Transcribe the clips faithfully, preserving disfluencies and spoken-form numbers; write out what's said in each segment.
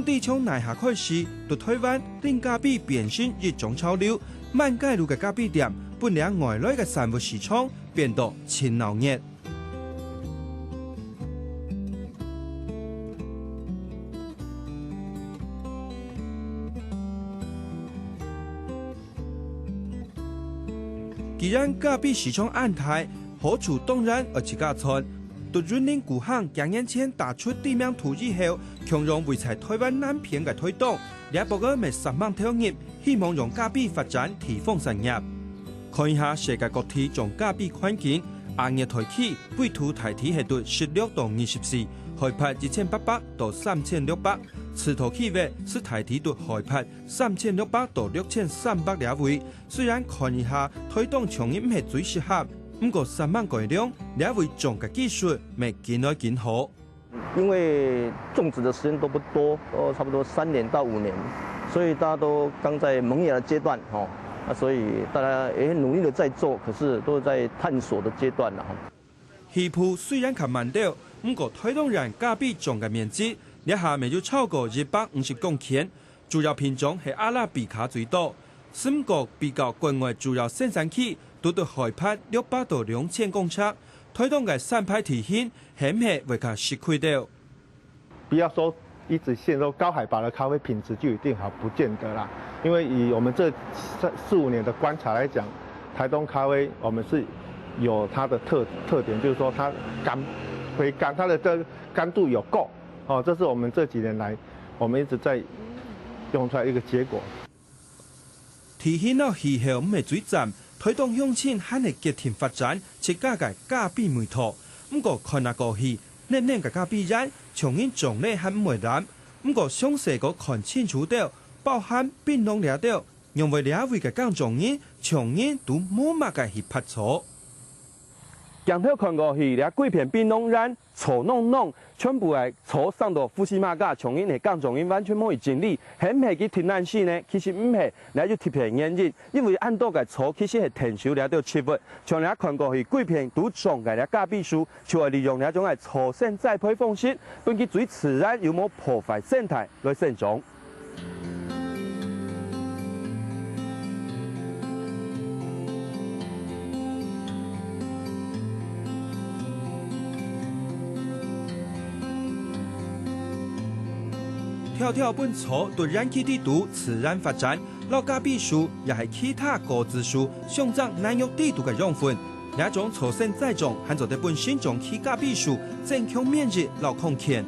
自從哪下開始，在臺灣，冷咖啡變成一種潮流，滿街路个咖啡店，分這外來个產物市場變到盡鬧熱。 既然咖啡市場恁大，好處當然愛自家賺。在雲林古坑幾年前打出知名度以後，共樣位在臺灣南片个臺東，這駁仔乜煞猛投入，希望用咖啡發展地方產業。看一下世界各地種咖啡環境，亞熱帶區緯度大體係在十六到二十四，海拔一千八百到三千六百，赤道區域係大體在海拔三千六百到六千三百這位。 雖然看一下，臺東像人毋係最適合，毋過煞猛改良，這位種个技術乜緊來緊好。因為種植的時間都不多，都差不多三年到五年，所以大家都剛在萌芽的階段，吼，那所以大家也很努力的在做，可是都在探索的階段了，吼。起步雖然較慢兜，毋過臺東人咖啡種个面積，這下乜有超過一百五十公頃， 主要品種係阿拉比卡最多。毋過比較國外主要生產區，都在海拔六百到兩千公尺，臺東个產牌地形係毋係會較食虧兜？不要說一直限说高海拔的咖啡品质就一定好，不见得啦。因为以我们这三四五年的观察来讲，台东咖啡我们是有它的特特点，就是说它干，回甘，它的这个甘度有够。哦，这是我们这几年来我们一直在用出来一个结果。地形摎氣候毋係最讚，臺東鄉親還係決定發展自家个咖啡味道。毋過看啊過去，嫩嫩个咖啡園，像人種類還毋會濫。毋過詳細个看清楚兜，包含檳榔這兜，因為這位个耕種人，像人都無麼个去伐草。 鏡頭看過去，這歸片檳榔園，草攏攏，全部个草生到烏漆嘛架，像因係耕種人完全無去整理，係毋係佢忒懶尸呢？其實毋係，這有特別原因，因為恁多个草其實係𢯭手這兜植物，像這看過去歸片都種个這咖啡樹，就愛利用這種个草生栽培方式，分佢最自然又無破壞生態來生長。 挑挑分草在園區底肚自然發展，摎咖啡樹也係其他果子樹相爭泥肉底肚个養分。 這種草生栽種還做得分生長期咖啡樹增強免疫摎空間。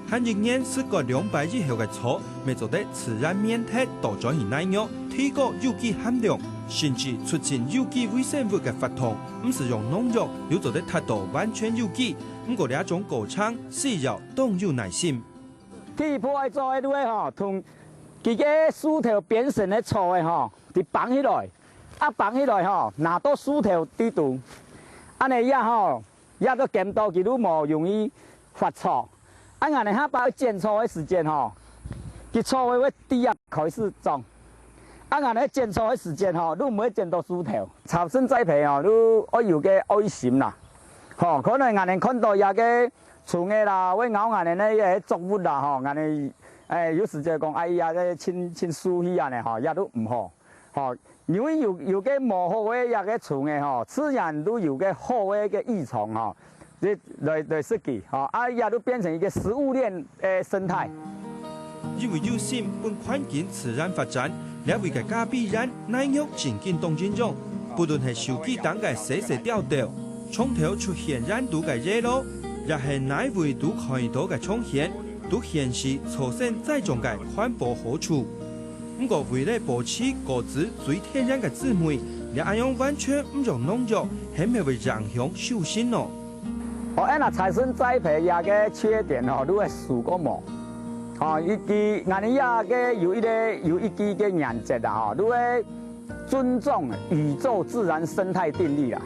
還一年係割兩擺以後个草，乜做得自然免忒倒轉去泥肉，提高有機含量，甚至促進有機微生物个活動。毋使用農藥，又做得達到完全有機。毋過這種過程需要當有耐心。第一步愛做个就係吼，同佢个樹頭邊身个草个吼，就挷起來。 啊，挷起來吼，拿到樹頭底肚，恁仔也吼，也都見到佢都無容易發草。啊，恁仔下擺剪草个時節吼，佢草會會底下開始長。啊，恁仔剪草个時節吼，都毋會剪到樹頭。草生栽培吼，都愛有个愛心啦。吼，可能恁仔看到這个蟲仔啦，會咬恁仔个作物啦吼，恁仔，欸，有時節講，哎呀，這盡盡輸去恁仔吼，也都毋好。 吼，因為有有个無好个這个蟲仔吼，自然都有个好个个益蟲吼，來來來食佢吼，啊也都變成一个食物鏈个生態。因為有心分環境自然發展，這位个咖啡園泥肉正經當營養，不論係手機頂个細細條條，長透出現園肚个yellow，也係哪位都看得到个長線，都顯示草生栽種个環保好處。 毋過為了保持果子最天然个滋味，這恁樣完全毋用農藥，係毋係會影響收成呢？哦，恁仔草生栽培這个缺點吼，就係樹个無。吼，佢佢，恁仔這个有一个有一句个原則啦吼，就係尊重宇宙自然生態定律啦。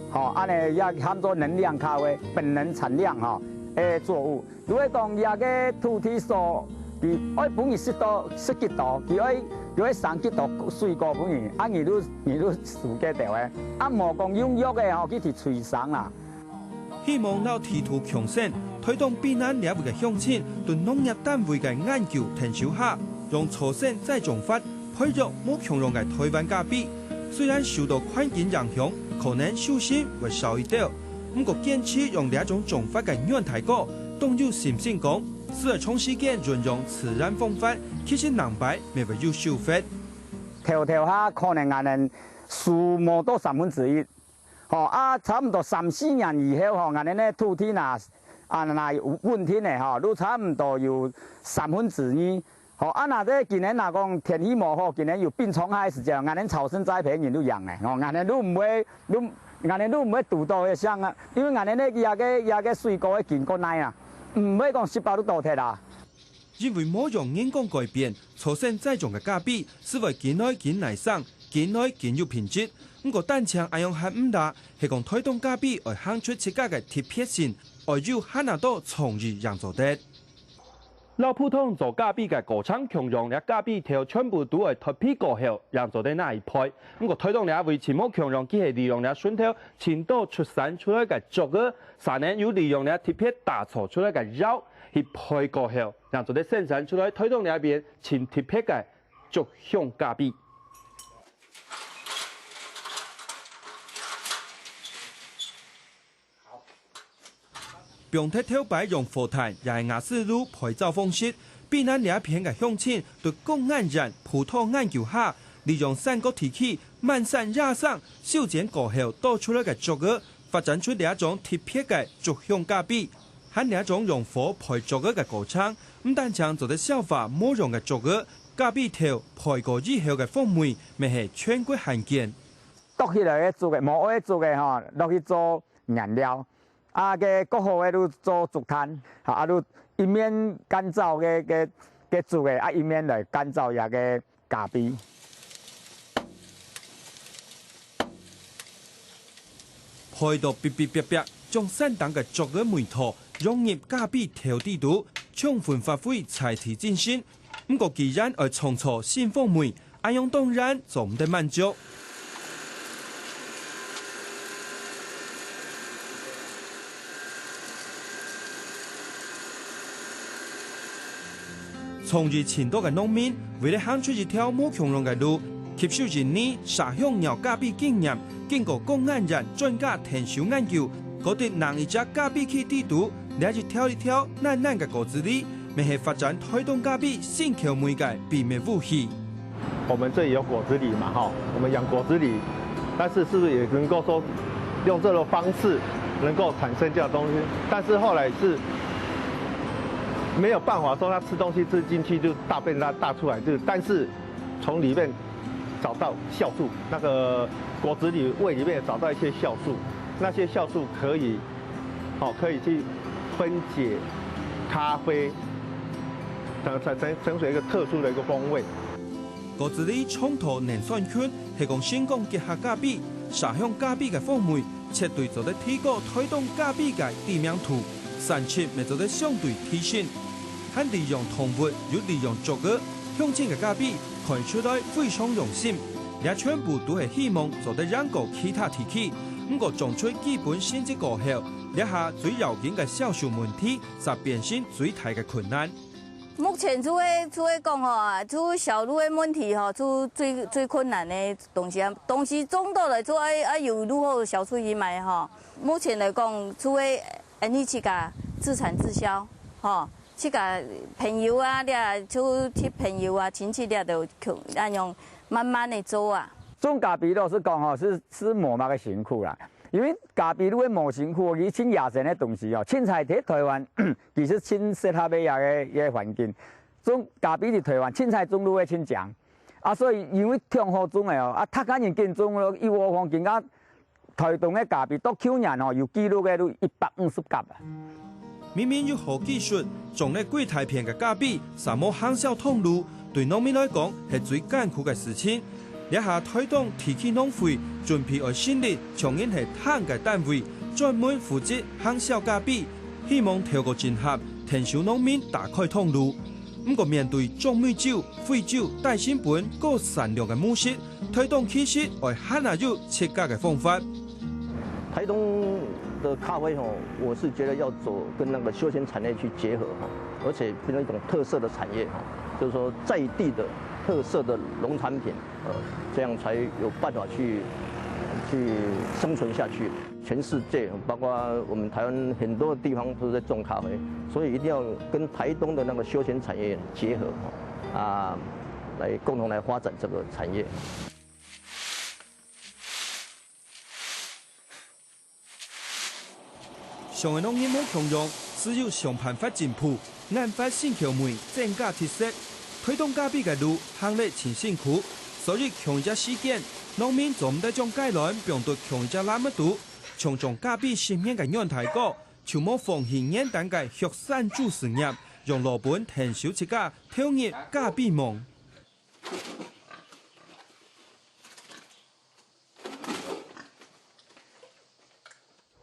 吼，恁仔也喊做能量咖啡，本能產量吼，个作物。 如果講這个土地所，佢愛分你食到食幾多，佢愛佢愛生幾多水果分你，啊你就你就收幾多个，啊無講用藥个吼去去催生啦。希望摎地圖共生，推動卑南這位个鄉親對農業單位个研究𢯭手下，用初生栽種法培育無共樣个臺灣咖啡。雖然受到環境影響，可能收成會少一兜，毋過堅持用這種種法个阮大哥，當有信心講，只要長時間運用自然方法，其實人擺乜會有收穫。頭頭下可能𠊎等收無到三分之一， 吼，啊，差毋多三四年以後吼，𠊎等个土地若，啊，若有穩定个吼，就差毋多有三分之二。吼，啊，若這今年若講天氣無好，今年有病蟲害个時節，𠊎等草生栽培人就贏个，吼，𠊎等就毋會，就，𠊎等就毋會堵到个像啊，因為𠊎等个這个，這个水果个經過耐啊，毋會講十八度倒忒啊。 因為無用人工改變，初生栽種个咖啡斯會緊來緊耐生，緊來緊有品質。毋過單淨恁樣還毋罅，係講推動咖啡愛行出自家个特別性，愛有還較多創意正做得。摎普通做咖啡个過程共樣，這咖啡頭全部都愛脫皮過後，正做得拿去焙。毋過推動這位盡無共樣，佢係利用這脣頭盡多出產出來个竹仔，儕人又利用這特別打造出來个窯去焙過後， 正做得生產出來推動這片盡特別个竹香咖啡。放忒頭擺用火炭也係瓦斯爐焙燥方式，卑南這片个鄉親對工研院葡萄研究下，利用山谷地區 滿山野生修剪過後多出來个竹仔，發展出這種特別个竹香咖啡。還這種用火焙竹仔个過程，毋單淨做得消化無用个竹仔，咖啡豆焙過以後个風味，乜係全國罕見。剁起來个竹仔，無愛个竹仔吼，落去做 原料。啊，該割好个就做竹炭，哈，啊，就一面乾燥个，个，个竹仔，啊，一面來乾燥這个咖啡。焙到嗶嗶啪啪，將山頂个竹仔味道融入咖啡豆底肚，充分發揮在地精神。毋過既然愛創造新風味， 恁樣當然做毋得滿足。創意盡多个農民，為了行出一條無共樣个路，吸收印尼麝香貓咖啡經驗，經過工研院專家𢯭手研究，過得另一隻咖啡區底肚，這一條一條躘躘个果子狸，乜係發展臺東咖啡新口味个秘密武器。 我們這裡有果子狸嘛，哈，我們養果子狸，但是是不是也能夠說用這種方式能夠產生這樣的東西？但是後來是沒有辦法說牠吃東西吃進去就大便大，大出來，就，但是從裡面找到酵素，那個果子狸胃裡面找到一些酵素，那些酵素可以，哦，可以去分解咖啡，產，產生，成為一個特殊的一個風味。 果子狸長度能算近，係講成功結合咖啡、麝香咖啡个風味，絕對做得提高臺東咖啡个知名度，產值乜做得相對提升。還利用動物又利用竹仔，鄉親个咖啡看出來非常用心。這全部都係希望做得贏過其他地區，毋過種出基本性質過後，這下最要緊个銷售問題，煞變成最大个困難。 目前就係，就係講吼，就銷路个問題吼，就最，最困難个東西啊。東西種到來就愛，愛有路好銷出去賣吼。目前來講，就係恁呢自家自產自銷吼，自家朋友啊，這就去朋友啊、親戚這都共恁樣慢慢个做啊。種咖啡老實講吼，是，是無麼个辛苦啦。 因為咖啡就係無辛苦，佢盡野生个東西哦，凊彩在臺灣，其實盡適合个這个，這个環境。種咖啡在臺灣，凊彩種就會盡靚。啊，所以因為忒好種个哦，啊，逐家人緊種咯，一窩蜂，今下臺東个咖啡到舊年哦，有紀錄个就一百五十甲啊。 明明有好技術，種了幾大片个咖啡，煞無行銷通路，對農民來講係最艱苦个事情。這下臺東地區農會準備愛成立像人係廳个單位，專門負責行銷咖啡，希望透過整合，𢯭手農民打開通路。毋過面對中美洲、非洲大成本、高產量个模式， 臺東其實愛還較有自家个方法。臺東的咖啡吼，我是觉得要走跟那个休闲产业去结合哈，而且变成一种特色的产业哈，就是说在地的特色的农产品，呃，这样才有办法去去生存下去。全世界，包括我们台湾很多地方都在种咖啡，所以一定要跟台东的那个休闲产业结合哈，啊，来共同来发展这个产业。想愛同人無共樣，只有想辦法進步，研發新口味，增加特色。推動咖啡个路行了盡辛苦，所以共一隻時間，農民做毋得將雞卵放到共一隻籃仔肚，像種咖啡十年个阮大哥，就無放棄原單个畜產主事業，用老本𢯭手自家投入咖啡夢。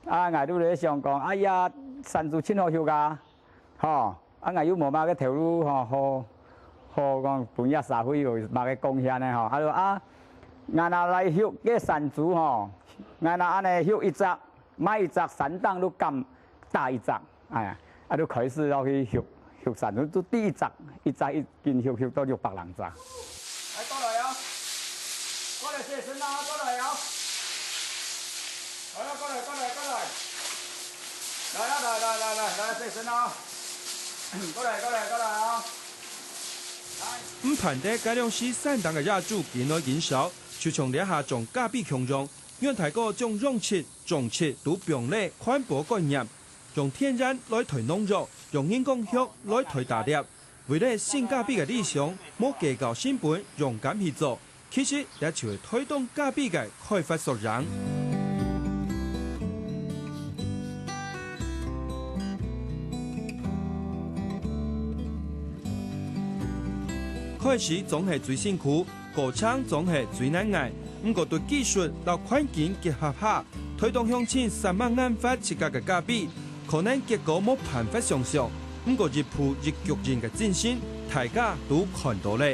啊，𠊎就咧想講，哎呀，山豬盡好畜啊，吼，啊，𠊎又無麼个頭路，吼，好，好講分這社會有麼个貢獻呢，吼，啊，就啊，𠊎若來畜个山豬吼，𠊎若恁呢畜一隻，買一隻山頂就敢打一隻，哎呀，啊，就開始落去畜，畜山豬，就第一隻，一隻一斤畜，畜到六百零隻。 來，過來哦，過來洗身哦，過來哦。好了，過來，過來，過來。來啊，來來來來來洗身哦。過來，過來，過來哦。毋盼得該量時山頂个野豬緊來緊少，就像這下種咖啡共樣，阮大哥將養殖、種植都放了環保概念，用天然來代農藥，用人工畜來代打獵。 為了新咖啡个理想，無計較成本，勇敢去做，其實也就係推動咖啡个開發縮影。開始總係最辛苦，過程總係最難挨，毋過對技術摎環境結合下， 推動鄉親煞猛研發自家个咖啡，可能結果無辦法想像，毋過一步一腳印个精神，大家都看到了。